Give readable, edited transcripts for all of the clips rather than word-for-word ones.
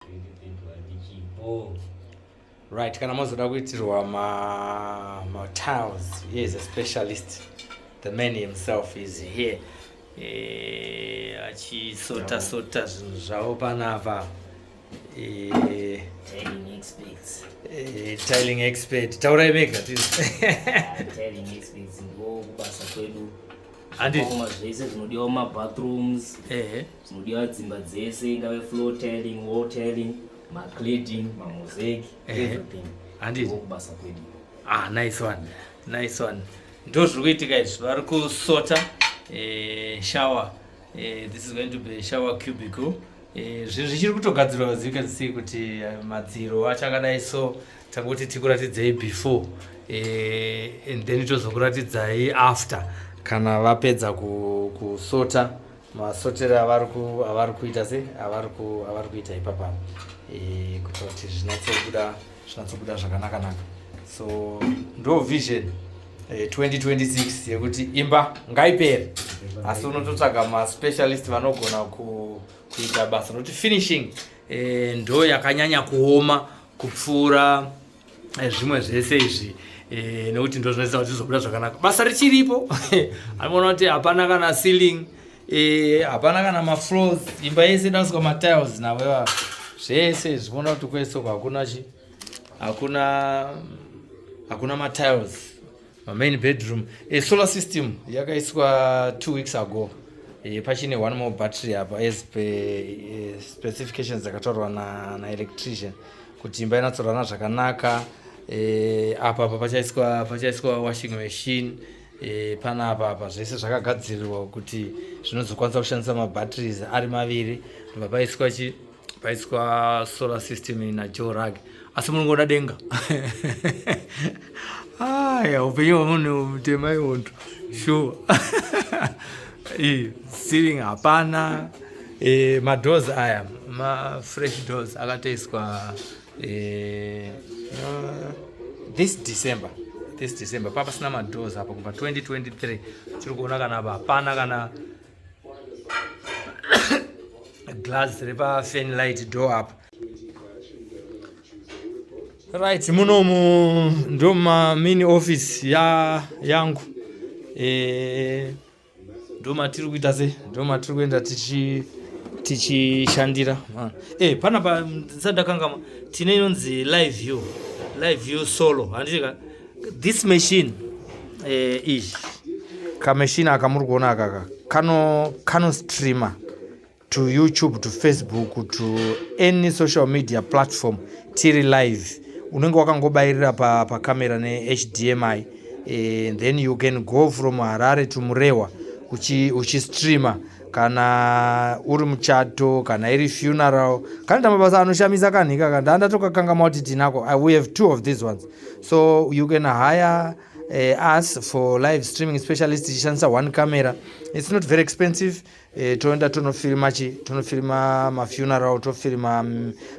2021 tichipo. Right, kana mazoda kuitirwa ma tiles, he is a specialist. The man himself is here, achisota sota zvinhu zvavo panapa. Tiling experts. Tiling expert, taurai mega. Ah, tiling experts ndo kubasa kwedu. Zvakaoma, zvese zvinodiwa mumabathrooms, zvinodiwa dzimba dzese, ingave floor tiling, wall tiling, macladding, mamosaic, everything. Ndo kubasa kwedu. Ah, nice one, nice one. Ndo zviri kuitika izvi, vari kusota shower. This is going to be a shower cubicle. Zvinhu zvichiri kutogadzirwa. As you can see kuti madziro achakadai, so tangoti tikuratidzei before and then tozokuratidzai after kana vapedza kusota, masotero avari kuita, se avari kuita ipapa, kuitira kuti zvinatsobuda zvakanaka-naka. So ndo vision 2026 yekuti imba ngaipere, asi unototsvaga maspecialist vanogona kuita basa, nokuti finishing ndo yakanyanya kuoma kupfuura zvimwe zvese izvi, nekuti ndo zvinoita kuti zvizobuda zvakanaka. Basa richiripo. Anoona kuti hapana kana ceiling, hapana kana mafloors, imba yese inoiswa matiles navo ivava. Zvese zvikuona kuti kwese uko hakuna chi hakuna hakuna matiles. Mamain bedroom, solar system yakaiswa 2 weeks ago. Pachine one more battery apa as per specifications dzakataurwa naelectrician kuti imba inatsorana zvakanaka. Apa pachaiswa washing machine. Panapa apa zvese zvakagadzirirwa kuti zvinozokwanisa kushandisa mabatteries ari maviri. Ndobva paiswa solar system naJoe Rug, asi munongoda denga. Aya, upenyu hwemunhu mutema iwondo, sure. Ceiling hapana. Madoors aya mafresh doors, akatoiswa this December. Papasina madoors apa kubva 2023. Tiri kuona kana apa hapana kana glass repafan light door apa. Right, munomu ndo mamini office yangu. Ndo matiri kuita se ndo matiri kuenda tichishandira. Panapa ndisati ndakangama, tine inonzi live view solo, handiti? This machine, izvi kamachine aka muri kuona akaka kano streamer to YouTube, to Facebook, to any social media platform tiri live. Unenge wakangobayirira pakamera pa neHDMI, then you can go from Harare to Murewa uchistreama, kana uri muchato, kana iri funeral. Kanoita mabasa anoshamisa kanhika ka ndandatokakangama kuti tinako. We have two of these ones, so you can hire us for live streaming specialist tichishandisa one camera. It's not very expensive. Toenda tonofirima chi tonofirima mafuneral, tofirima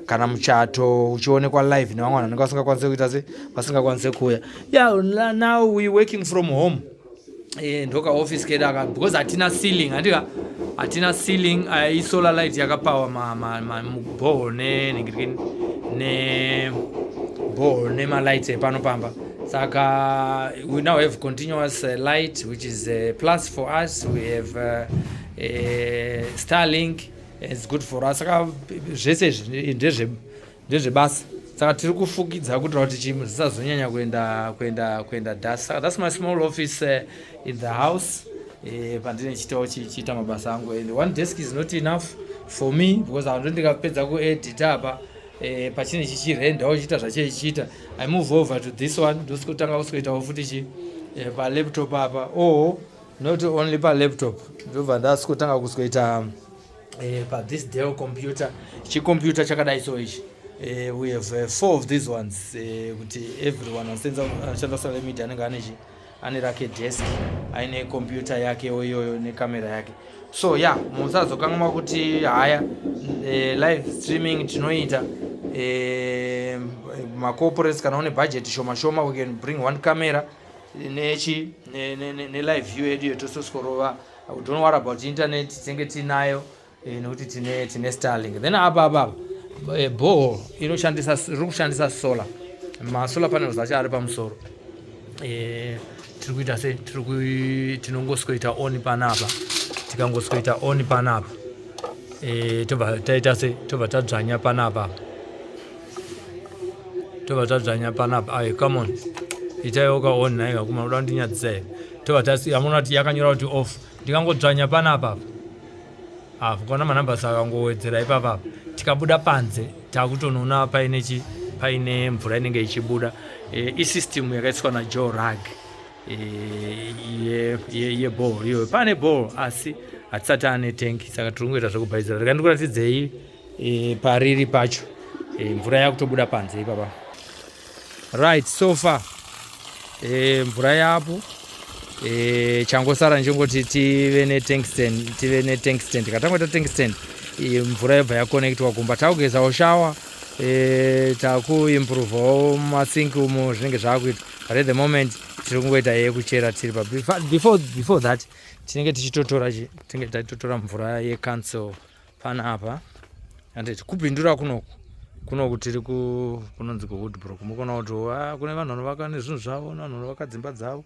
kana muchato uchionekwa live nevamwe vanhu vanenge vasingakwanisi kuita se vasingakwanisi kuuya. Yeah, now we working from home. Ndoka office kedu aka, because hatina ceiling, handika? Hatina ceiling. Isolar light yakapawa mubhoho nenhingirikini nebhoho nemalights epano pamba. Saka we now have continuous light, which is a plus for us. We have Starlink, it's good for us. Saka zvese izvi ndezvebasa. Saka tiri kufukidza kuitira kuti chimwe zvisazonyanya kuenda dust. Saka that's my small office in the house, pandine chiitawo chiita mabasa angu. And one desk is not enough for me, because hando ndikapedza kuedita apa, pachine chichirendawo chiita zvachechiita, I move over to this one, ndosvikotanga kusikoitawo futi chi palaptop apa. Oh, not only palaptop, ndobva ndasvikotanga kusikoita pathis Dell computer, chicomputer chakadai. So ichi, we have four of these ones, kuti everyone anoshanda social media anenge anechi ane rake desk, aine computer yakewo iyoyo nekamera yake. So yeah, musazokanganwa kuti haya, live streaming tinoita macorporates. Kana une budget shoma shoma, we can bring one camera nechi nelive view yedu yetososkorova. Don't worry about internet, tinenge tinayo, nekuti tine Starlink. Then apa Borehole inoshandisa, riri kushandisa solar, masolar panels acho ari pamusoro. Tiri kuita se tiri tinongoswita on panapa. Tikangoswita on panapa, tobva taita se tobva tadzvanya panapa, tobva tadzvanya panapa. Ai, come on, itaiwo ka on nhaika kuma uda kundinyadzisa here? Tobva tasi amuna kuti yakanyora kuti off. Ndikangodzvanya panapa apa, kuona manumbers akangowedzera ipapa. Tikabuda panze, takutonoona paine chi paine mvura inenge ichibuda. Isystem yakaiswa naJoe Rag yeborehole iyoyo. Pane borehole, asi hatisati ane tengi, saka tiri kungoita zvekubhaizira. Rega ndikuratidzei pariri pacho. Mvura yakutobuda panze ipapa. Right, so far mvura yapo. Changosara nchongoti tive netank stand, tive netank stand. Katangoita tank stand, mvura yobva yaconnectwa kumba. Takugezawo shower, takuimprovawo masinki umo, zvinenge zvaakuita. But at the moment tiri kungoita yekuchera tiri pa before that tinenge tichitotora, tinenge taitotora mvura yecouncil panapa. Anditi kubhindura kunoku tiri kunonzi kuWoodbrook. Mukuona kuti kune vanhu vanovaka nezvinhu zvavo, nevanhu vanovaka dzimba dzavo,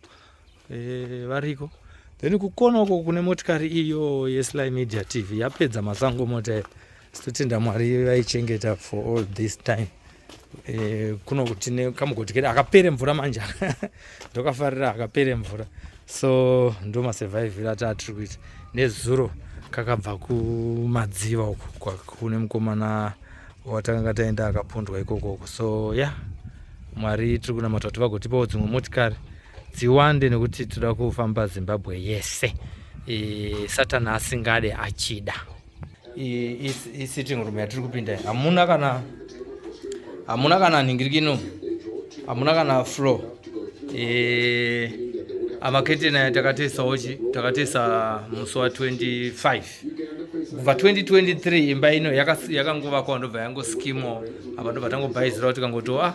variko. Then kukona uko kune motikari iyo yeSly Media TV yapedza masango. Mota iyi, sitotenda Mwari vaichengeta for all this time. Kunoku tine kamugoti kedu akapere mvura manje, ndokafarira, akapere mvura. So ndo masurviviro ataa tiri kuita. Nezuro kakabva kumadziva uku kune mukomana watakanga taenda akapondwa ikokoko. So yeah, Mwari tiri kunamata kuti vagotipawo dzimwe motikari dziwande, nekuti toda kufamba Zimbabwe yese, Satani asingade achida. Isitting room yatiri kupinda, hamuna kana nhingirikino, hamuna kana floor. Amaketeni aya takatoisawo chi takatoisa musi wa25 kubva 2023. Imba ino yakangovakwa, ndobva yangoskimwa apa, ndobva tangobhaizirawo, tikangoti a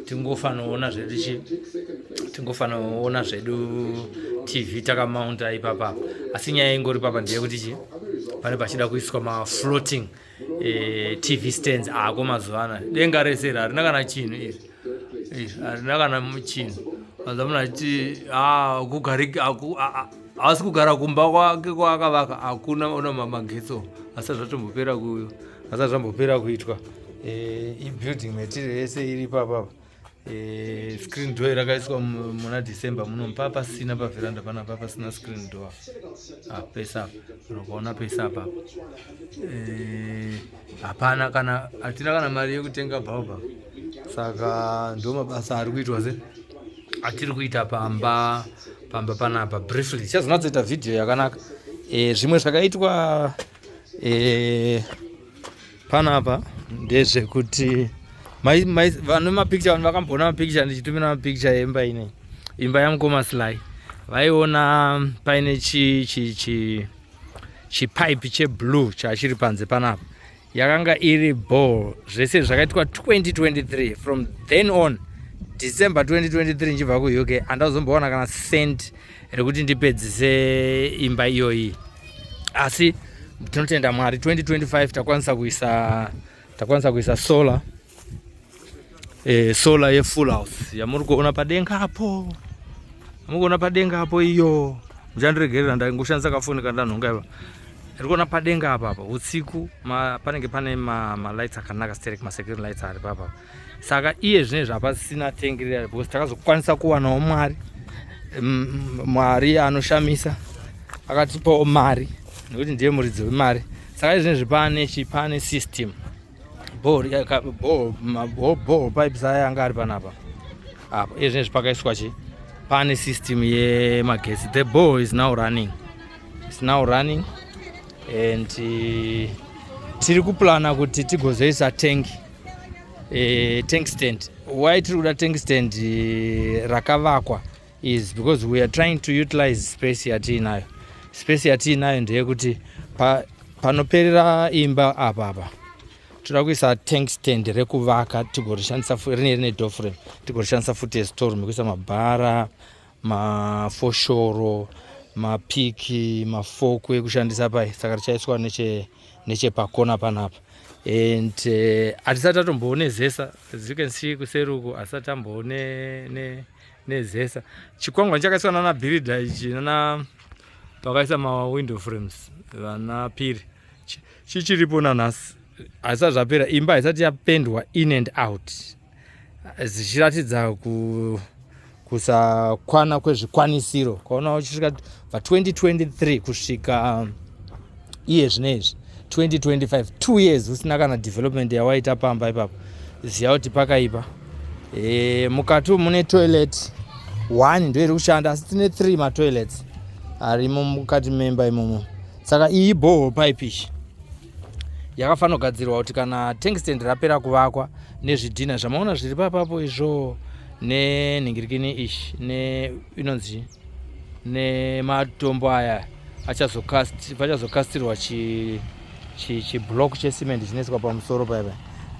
tingofanoona zvedu chi tingofanoona zvedu TV takamaunta ipapapa. Asi nyaya ingori papa ndeyekuti chi pane pachida kuiswa mafloating TV stands ako mazuva anaya. Denga rese iri harina kana chinhu, iri iri harina kana chinhu. Vanza munhu achiti haasi kugara kumba kwake kwaakavaka, hakuna ona magetso asi zvatombopera, asati zvambopera kuitwa. Ibuilding material yese iri ipapapa. Screen door rakaiswa muna December muno. Pa pasina pavheranda panapa, pasina screen door. Pese apa unokaona, pese apa hapana kana, hatina kana mari yekutenga bhaubha. Saka ndo mabasa ari kuitwa se atiri kuita pamba panapa. Briefly, chazonatsoita vhidhiyo yakanaka. Zvimwe zvakaitwa panapa ndezvekuti vane mapicture, vanhu vakamboona mapicture ndichitumira mapicture emba inei, imba yamukoma Sly, vaiona paine chi chi chi chipipe cheblue chachiri panze panapa. Yakanga iri borehole. Zvese zvakaitwa 2023. From then on, December 2023 ndichibva kuUK, handazombowana kana cent rekuti ndipedzise imba iyoyi. Asi tinotenda Mwari, 2025 takwanisa kuisa solar, solar yefull house yamuri kuona padenga apo, muri kuona padenga apo iyo. Muchandiregerera, ndangoshandisa kafoni kandanhonga iva. Iri kuona padenga apa apa, usiku panenge pane malights akanaka sterek, masecurity lights ari papa. Saka iye zvinezvi hapasina tengi riya, because takazokwanisa kuwanawo Mwari. Mwari anoshamisa, akatipawo mari nekuti ndiye muridzi wemari. Saka izvinezvi pane chi pane system borehole pipes aya anga ari panapa apa. Iye zvinezvi pakaiswa chi pane system yemagetsi. The borehole is now running, is now running, and tiri kuplana kuti tigozoisa tank stand. Why tiri kuda tank stand rakavakwa is because we are trying to utilize space yatiinayo. Space yatiinayo ndeyekuti panoperera imba apa toda kuisa tank stand rekuvaka, tigorishandisa rine door frame, tigorishandisa futi yestoreroom yekuisa mabhara, mafoshoro, mapiki, mafoku ekushandisa pai. Saka richaiswa nechepakona panapa. And hatisati tatomboone zesa. As you can see, kuseri uku hasisati tamboone nezesa. Chikwangwani chakaiswa nana builder ichi, nana vakaisa mawindow frames, vana piri, chichiripo nanhasi, haisati zvapera. Imba haisati yapendwa in and out, zvichiratidza kusakwana kwezvikwanisiro. Kwaona uchisvika bva 2023 kusvika iye zvinezvi 2025, 2 years usina kana development yawaita pamba ipapo, ziva kuti pakaipa. Mukati umu mune toilet one, ndo iri kushanda, asi tine three matoilets arimo mukati memba imomo. Saka iyi borehole pipe ichi yakafanira kugadzirwa kuti kana tank stand rapera kuvakwa nezvidhina zvamaona zviri papapo izvo nenhingirikini ishi ne inonzi nematombo aya, pachazokastirwa chiblock checement chinoiswa pamusoro paipa.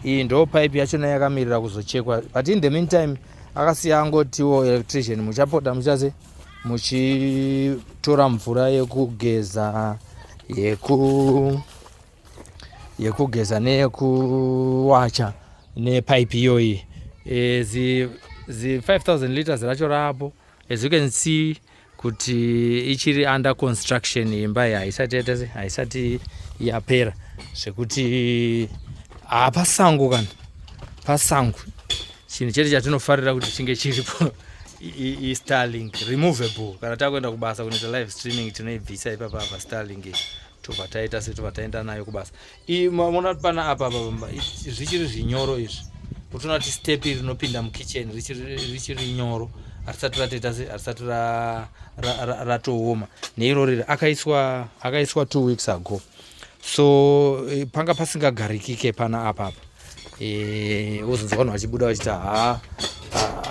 Iyi ndo pipe yachona yakamirira kuzochekwa, but in the meantime akasiya angotiwo electrician muchapota muchase muchitora mvura yekugeza, yekugeza neyekuwacha nepaipi iyoyi. Zi 5000 liters racho rapo. As you can see kuti ichiri under construction imba iyi, haisati yaita se haisati yapera zvekuti hapasango kana pasango. Chinhu chete chatinofarira kuti chinge chiripo iStarlink removable. Kana takuenda kubasa kunoita live streaming, tinoibvisa ipapa apa Starlink, tobva taita se tobva taenda nayo kubasa. Maona kuti pana apa apa zvichiri zvinyoro izvi. Utoona kuti step rinopinda mukitchen richiri nyoro, harisati ratoita se harisati ratooma. Neiro riri akaiswa 2 weeks ago, so panga pasingagarikike pana apa apa. Wozonzwa vanhu vachibuda vachiti, ha,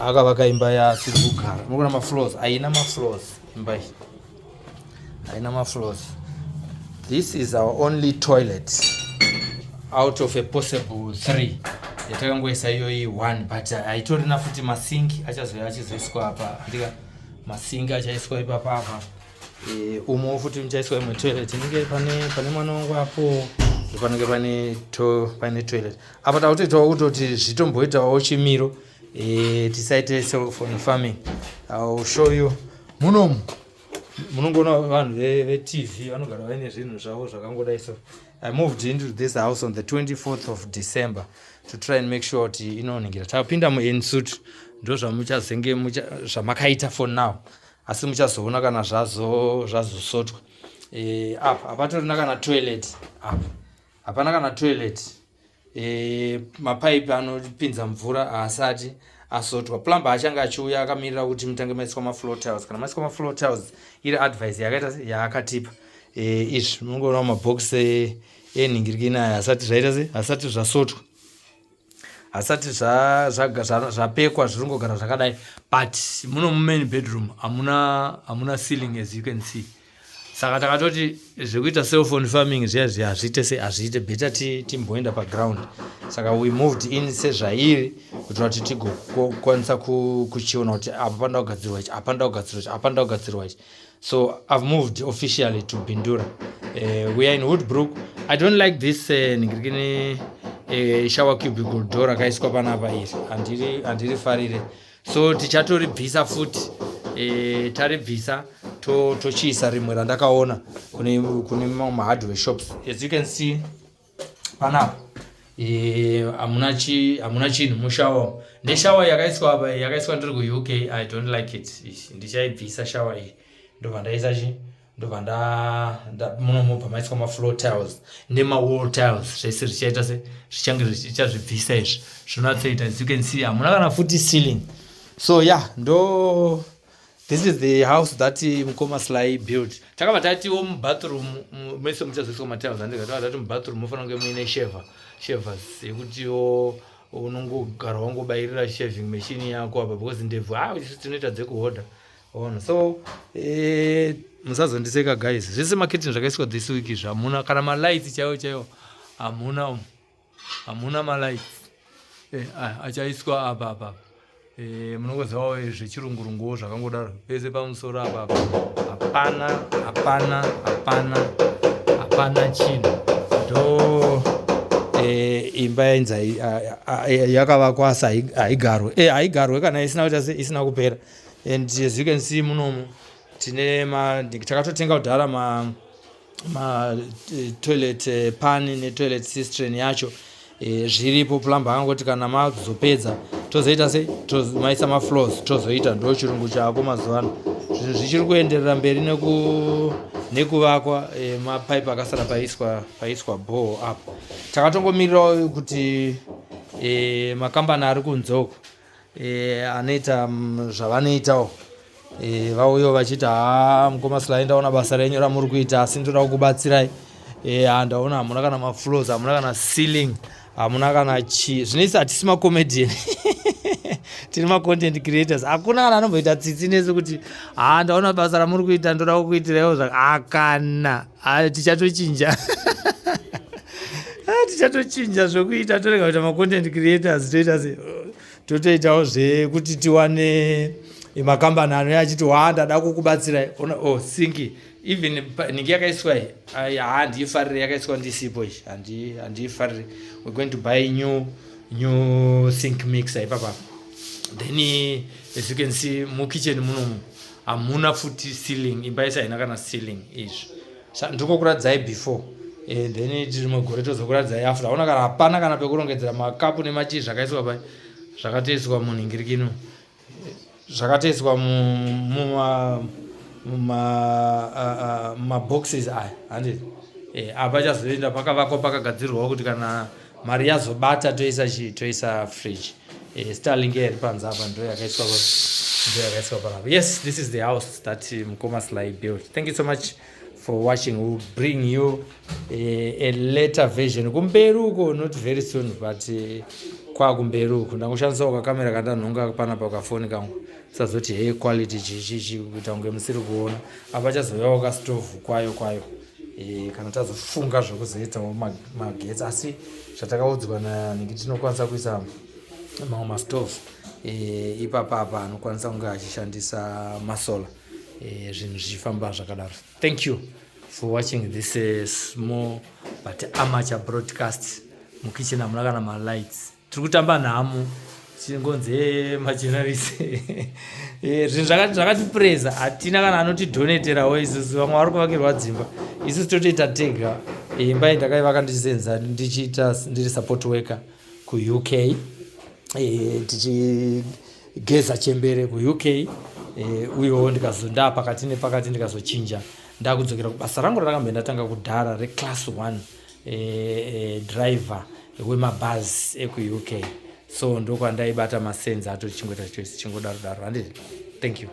akavaka imba yaasiri kugara. Munoona mafloors, haina mafloors imba iyi, haina mafloors. This is our only toilet out of a possible three yatakangoisa iyoyi one, but haitorina futi. Masinki achazouya achizoiswa apa, andika masinki achaiswa ipapa apa. Umo futi muchaiswa imwe toilet inenge pane mwana wangu apo, panenge pane toilet apa. Takutoitawo kutoti zvitomboitawo chimiro, tisaite cellphone farming. I will show you munomu. Munongoona vanhu veTV vanogara vaine zvinhu zvavo zvakangodai. So I moved into this house on the 24th of December to try and make sure kuti inoningira. Tapinda muensuite, ndo zvamuchazenge zvamakaita for now, asi muchazoona kana zvazosotwa. Apa hapatorina kana toilet apa, hapana kana toilet. Mapaipi anopinza mvura haasati asotwa. Plumber achange achiuya akamirira kuti mutange maiswa mafloor tiles. Kana maiswa mafloor tiles, iri advice yakaita yaakatipa. Izvi munongoona mabhokisi enhingirikini aya, asati zvaita se asati zvasotwa, hasati zvapekwa, zviri kungogara zvakadai. But muno mumain bedroom hamuna ceiling, as you can see. Saka takatoti zvekuita cellphone farming zviya zviya hazviite se hazviite, better timboenda paground. Saka we moved in sezvairi kuitira kuti tigokwanisa kuchiona kuti apa panoda kugadzirwa ichi, apa panoda kugadzirwa ichi, apa panoda kugadzirwa ichi. So I've moved officially to Bindura. We are in Woodbrook. I don't like this ningirikini shower cubicle door rakaiswa panapa iri, handirifarire. So tichatoribvisa futi. Taribvisa, tochiisa rimwe randakaona kune mamwe mahardware shops. As you can see panapa, hamuna chinhu mushower. Neshower yakaiswa apa yakaiswa ndiri kuUK. I don't like it. Ndichaibvisa shower iyi, ndobva ndaisa chi ndobva munomubva maiswa mafloor tiles nemawall tiles. Zvese zvichaita se zvichange zvichazvibvisa izvi, zvinonatsoita. As you can see, hamuna kana futi ceiling. So yeah, ndo this is the house that mukoma Sly built. Takabva tatiwo mubathroom mese muchazoiswa matiles, andika takabva tati mubathroom mufanira kunge muine shavers yekutiwo unongogara wangobayirira shaving machine yako apa, because ndebvu, ah, isu tinoita dzekuhodha ona. So musazondiseka guys, zvese macurtain zvakaiswa this week izvi, hamuna kana malights chaiwo chaiwo, hamuna umu, hamuna malights. Achaiswa apa apa. Munongozivawo zvechirungurunguwo zvakangodaro pese pamusoro apa apa hapana, hapana, hapana, hapana chinhu. Ndo Imba yainzi yakavakwa asi haigarwe, haigarwe kana isina kuita se isina kupera. And as you can see, munomu tine takatotenga kudhara ma toilet pan netoilet cistern yacho, zviripo. Plumber akangoti kana mazopedza tozoita sei, maisa mafloors, tozoita. Ndo chirungu chako mazuva ano. Zvinhu zvichiri kuenderera mberi nekuvakwa. Mapaipi akasara paiswa bore apo. Takatongomirirawo kuti makambani ari kunze uko anoita zvavanoitawo vauyewo vachiti, "Haa, mukoma Sly, ndaona basa renyu ramuri kuita, asi ndoda kukubatsirai. Handaona hamuna kana mafloors, hamuna kana ceiling, hamuna kana chii." Zvinoisa hatisi macomedian, tiri macontent creators. Hakuna kana anomboita tsitsi nesu kuti, "Haa, ndaona basa ramuri kuita, ndoda kukuitiraiwo." Akana tichatochinja, tichatochinja zvokuita, torega kuita macontent creators, toita se totoitawo zvekuti tiwane makambani anouya achiti, "Wa, ndada kukubatsirai." Ona, oh, sink even nhingi yakaiswa iyi, handiifariri, yakaiswa ndisipo ichi, handiifariri. We're going to buy new sink mixer ipapa. Then as you can see, mukitchen munomu hamuna futi ceiling. Imba yese haina kana ceiling. Izvi ndikokuradzai before, and then rimwe gore tozokuradzai after. Hauna kana, hapana kana pekurongedzera makapu nemachii. Zvakaiswa pai, zvakatoiswa munhingirikino, zvakatoiswa mumaboxes aya, handiti? Apa chazoenda pakavakwa, pakagadzirwawo kuti kana mari yazobata toisa chii, toisa fridge. Starlink iri panze apa ndo yakaiswa panapa. Yes, this is the house that mukoma Sly built. Thank you so much for watching. We'll bring you a later version kumberi uko, not very soon, but kwakumberi uku. Ndangoshandisawo kakamera kandanhonga panapa, kafoni kangu, sazoti hey, quality chichichi, kuita kunge musiri kuona. Apa chazouyawo kastovhu kwayo kana tazofunga zvokuzoitawo magetsi. Asi zvatakaudzwa nanhingi, tinokwanisa kuisa mamwe mastove ipapa apa anokwanisa kunge achishandisa masolar, zvinhu zvichifamba zvakadaro. Thank you for watching this small but amateur broadcast. Mukitchen hamuna kana malights. Tiri kutamba nhamo, chingonzi majournalist, zvinhu zvakatipreza. Hatina kana anotidonaterawo isusu. Vamwe vari kuvakirwa dzimba, isusu totoita tega. Imba iyi ndakaivaka ndichisenza, ndichiita ndiri support worker kuUK, tichigeza chembere kuUK. Uyewo ndikazondaa pakati nepakati, ndikazochinja, ndakudzokera kubasa rangu rakambe ndatanga kudhara reclass 1 driver wemabhazi ekuUK. So ndokwandaibata masenzi ato, tichingoita chingodaro daro, handiti? Thank you.